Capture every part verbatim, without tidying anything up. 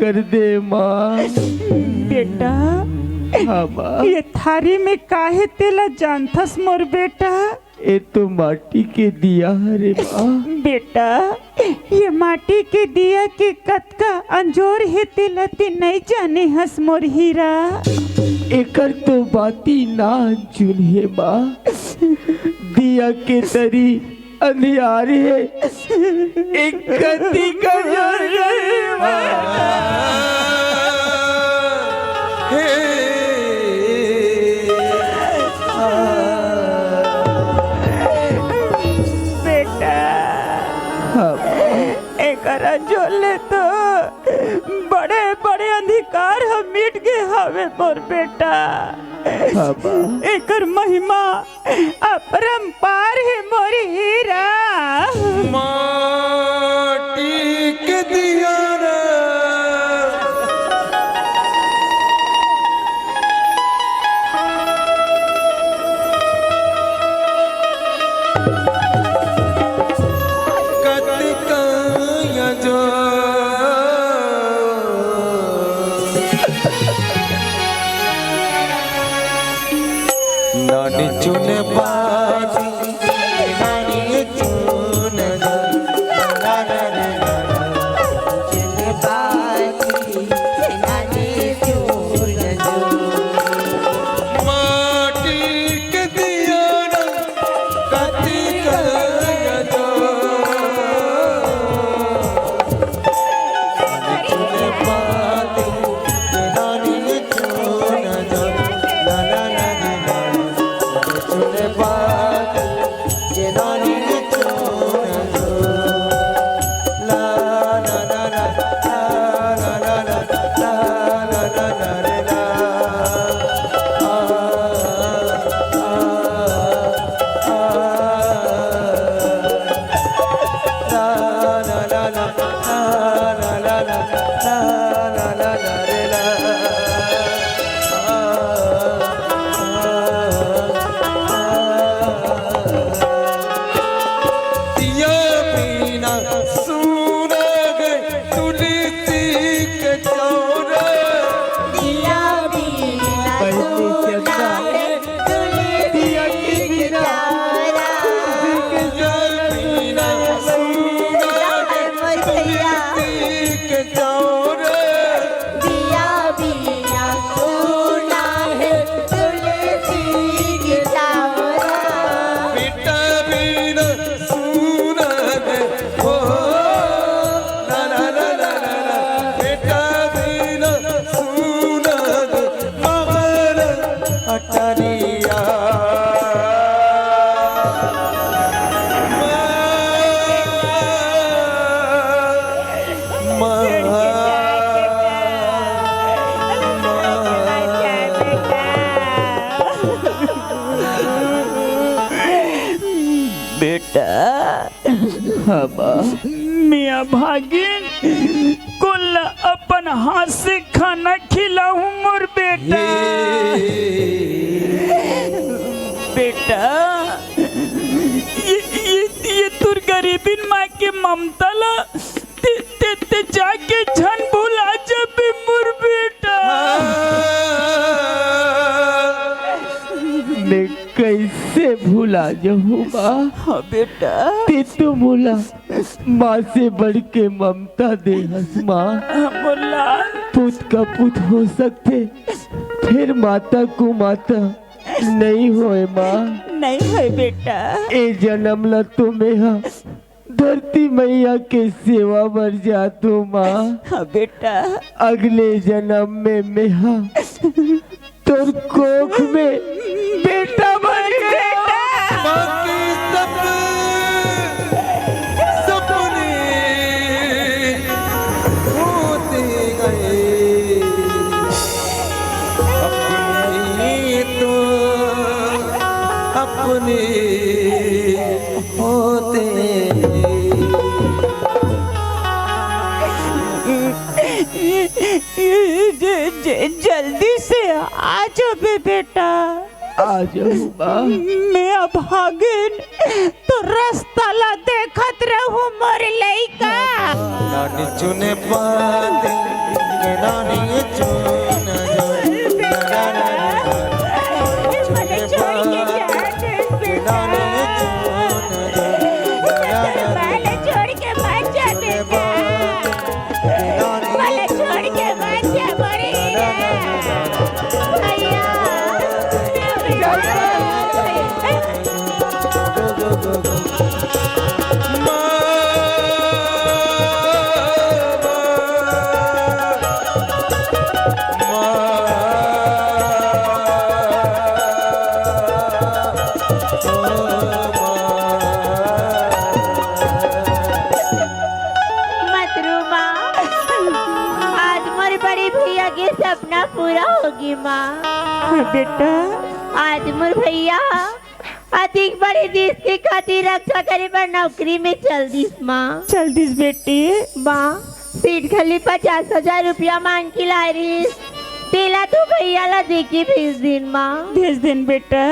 कर दे माँ। बेटा, हाँ माँ। ये थारी में का हे तेला जानथस मोर बेटा? ए तो माटी के दिया हरे माँ। बेटा, ये माटी के दिया के कतका अंजोर हे तेला ते नइ जाने हस मोर हीरा। एकर तो बाती ना अंजुन हे माँ। दिया के तरी अंधियार हे। एक कति का जोर करे माँ। बेटा, हाँ। एकर अंजोर ले तो बड़े-बड़े अंधकार ह मिट गे हवे मोर बेटा। हाँ माँ। एकर महिमा अपरंपार हे मोर हीरा। माटी के दिया ना। कतिका अंजोर। नानी चुने बाजी, नानी चुने बाजी। माटी के दिया ना, कतिका अंजोर। बेटा, हाँ माँ। मैं अभागिन, कोन ला अपन हाथ से खाना खिलाहूं मोर बेटा। बेटा, ये, ये, ये तोर गरीबिन माँ के ममता ला ते, ते, ते जाके झन भुला जाबे मोर बेटा। मैं कइसे भुला जाहूं माँ? हाँ बेटा। ते तो मोला माँ से बढ़ के ममता दे हस माँ। हाँ मोर लाल। पूत का पूत हो सकथे, फेर माता को माता नइ होय माँ। नइ होय बेटा। ए जनम ला तो मेहा धरती मइया के सेवा बर जात हों माँ। हाँ बेटा। अगले जनम में मेहा तोर कोख में बेटा बन के बाकी सब सपने होते गए, अपने तो अपने होते। ज-, ज-, जल्दी से आ जाबे बेटा। आ जाहूं माँ। मैं अभागिन तो रस्ता ला देखत रहूं मोर लइका। नानी चुने पाती, मोला छोड़ के जा, मोला छोड़ के मत जा बेटा, मोला छोड़ के मत जा, बड़ी भैया। मत रो माँ, आज मोर बड़े भैया के सपना पूरा होगे माँ। हाँ बेटा। आज मोर भैया अधिक बड़े देश के खातिर रक्षा करे बर नौकरी में चल दिस माँ। चल दिस बेटी। माँ, सेठ घली पचास हजार रुपया मांग के लाए रहिस, तेला तो भैया ला दे के भेज देन माँ। भेज देन बेटा।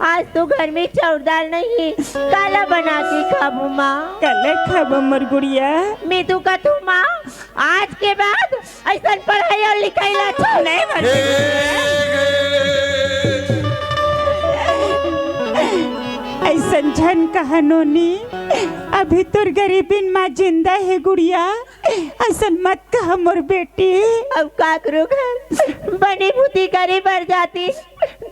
आज तो घर में चाउर दाल नहीं, काला बना के खाबो माँ। काला खाबो मोर गुड़िया। मैं तो कथूं माँ, आज के बाद अइसन पढ़ाई अउ लिखाई ला छोड़। नहीं बनते। अइसन झन कहा नोनी, अभी तोर गरीबिन माँ जिंदा हे गुड़िया, अइसन मत कहा मोर बेटी। अब काकरो घर बनी भूती करे बर जाती,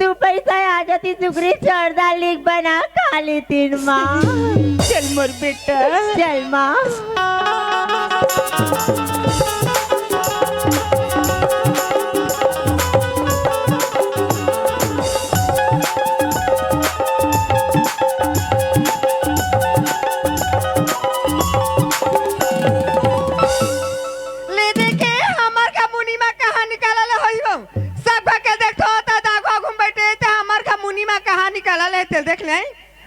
दू पैसा आ जाती, सुकरी चाउर दाल लीख बना खा लेतीन माँ। चल मोर बेटा। चल माँ। ले देखे, हमर का मुनी मा कहाँ निकालल होई हो? सब के देखथो त दागो घूम बैठे, त हमर का मुनी मा कहाँ निकालल हे, तेल देख ले।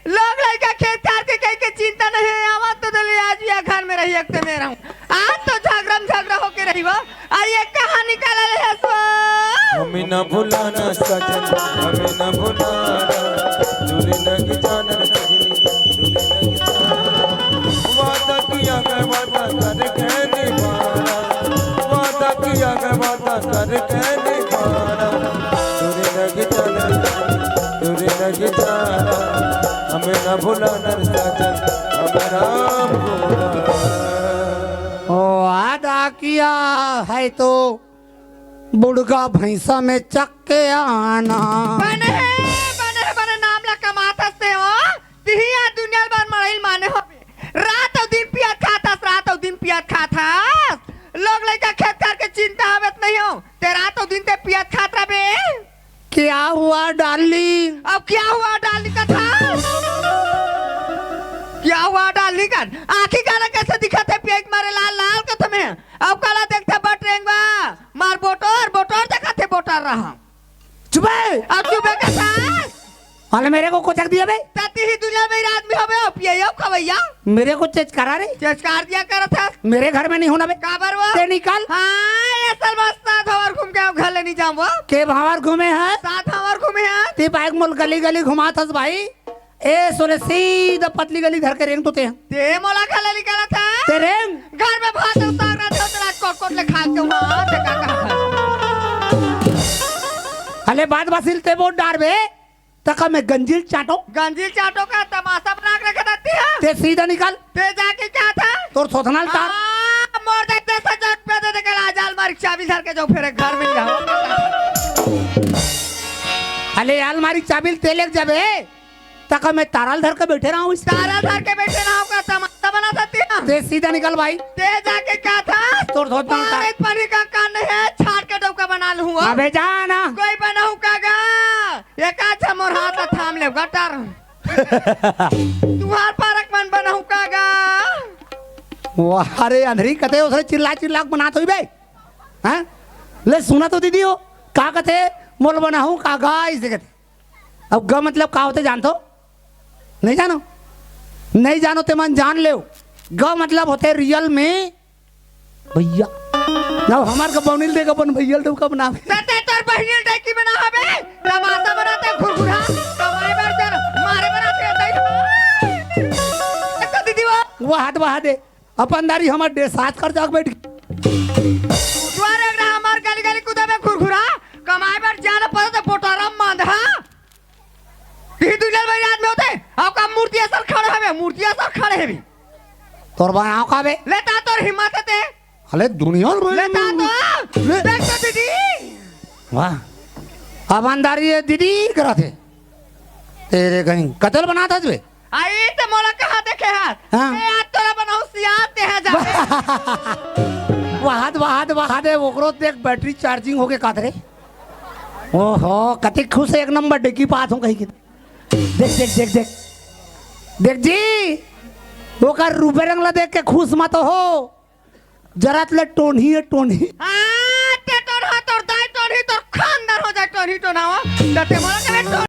लोग लइका खेत खार के कहीं के चिंता नहीं आवत, तो दिल्ली आज भी घर में रही, एक ते में रहूं। आज तो झगड़ा में झगड़ा होके रही वो। अरे ये कहाँ निकालल हे सो? हमें ना भुलाना सजन, हमें ना भुलाना, दूर नहीं जाना सजनी, दूर नहीं जाना। वादा किया है, वादा करके निभाना, वादा किया है, वादा करके निभाना। दूर नहीं जाना, दूर नहीं जाना, हमें ना भुलाना रे सजन, हमें ना भुलाना। वादा किया है तो बुढ़गा भैंसा में चक के आना। बने, बने, बने नाम ला कमात हस ते हो। तिही आज दुनिया भर मड़इल माने होबे। रात अउ दिन पियत खात हस, रात अउ दिन पियत खात हस। लोग लइका खेत खार के चिंता हवे त नहीं हो। ते रात अउ दिन ते पियत खात रहबे। क्या हुआ डार्लिंग? अब क्या हुआ डार्लिंग का था? क्या हुआ डार्लिंग का? आँखी काला कैसे दिखत हे पियत मारे लाल लाल के तुम्हें? अब काला देखते बट रेंगवा, मार बोटर, बोटर देखत हे, बोटर रहा। चुप है। अब चुप है कैसा? अरे मेरे को कोचक दिया बे। तती ही दुनिया में आदमी होबे, हो पिए, हो खवैया। मेरे को चेचकारा रे। चेचकार दिया करत है। मेरे घर में नहीं होना बे। काबर वो? ते निकल। हाँ, ये साल बस सात हवर घूम के आओ, घर ले नहीं जाऊँ वो। के भावर घूमे है? सात हवर घूमे है। ते बाइक मोल गली गली घुमात हस भाई। ए सोरे सीधा पतली गली धर के रेंग तो ते। ते मोला घर ले निकाला था। ते रेंग। घर में भात उतार रहा था, तेरा कोट कोट ले खा के वहाँ से का कहा था। अले बात बसिल ते बोल डार बे। तका मैं गंजील चाटो। गंजील चाटो का तमाशा बना के रखा था ते। ते सीधा निकल। ते जाके क्या था? तोर थोथनाल तार। हाँ, मोर देख दे सजग पे दे दे के लाजाल मारी चाबी धर के जाओ फिर घर में जाओ। अले अलमारी चाबी ते लेके जाबे। तका मैं ताराल धर के बैठे रहा हूँ इस ताराल धर के बैठे रहा हूँ का तमाशा बना सकती है। ते सीधा निकल भाई। ते जाके क्या था? तोर धोत बना मारे पानी का कान है, छाट के डौका बना लूँ। अबे जा ना। कोई बनाऊँ का गा? ये का अच्छा मोर हाथ थाम ले गटर। तुहार पारक मन बनाऊँ का गा? वाह रे अंधरी कते उसने चिल्ला चिल्ला के बनात होई बे। हैं? ले सुना तो दीदी हो, का कथे मोल बनाऊँ का गा इसे कथे। अब ग मतलब का होथे जानथो? नहीं जानो? नहीं जानो ते मन जान लेव। ग मतलब होथे रियल में भैया। ना हमार का बौनिल देख अपन भैया ल देव का बनावे। ते तोर बहिनिल देख की बना हबे। तमाशा बनाते घुरघुरा। कमाए बर चल, मारे बनाते हैं। देखो दीदी वो। वो हाथ बहा दे। अपन दारी हमार डेढ़ सात कर जाके बैठ गई। द्वार अगर हमार अउ का मूर्ति असन खड़े हवे, मूर्ति असन खड़े हवे। तोर बाय आँव का बे? लेता तोर हिम्मत हे ते। अले दुनिया में लेता तो। ले। देख तो दीदी। वाह। अब अंधारी ये दीदी करत हे। तेरे कहीं कतल बनात हस बे? आई ते मोला कहाँ देखे हस? हाँ। ए, आज तोला बनाऊँ सियान ते है जाके। वहाद, वहाद, वहाद हे, ओकरो देख बैटरी चार्जिंग होके कात रे। ओहो, कते खुश हे, एक नंबर डेकी पात हूँ कहीं के। देख, देख, देख, देख। देख जी, ओकर रूपे रंग ला देख के खुश मत हो। जरत ले टोनही हे, टोनही। हाँ, ते टोनहा, तोर दाई टोनही, तोर खानदान हो जाए टोनही टोनहा। त ते मोला कहे टोन-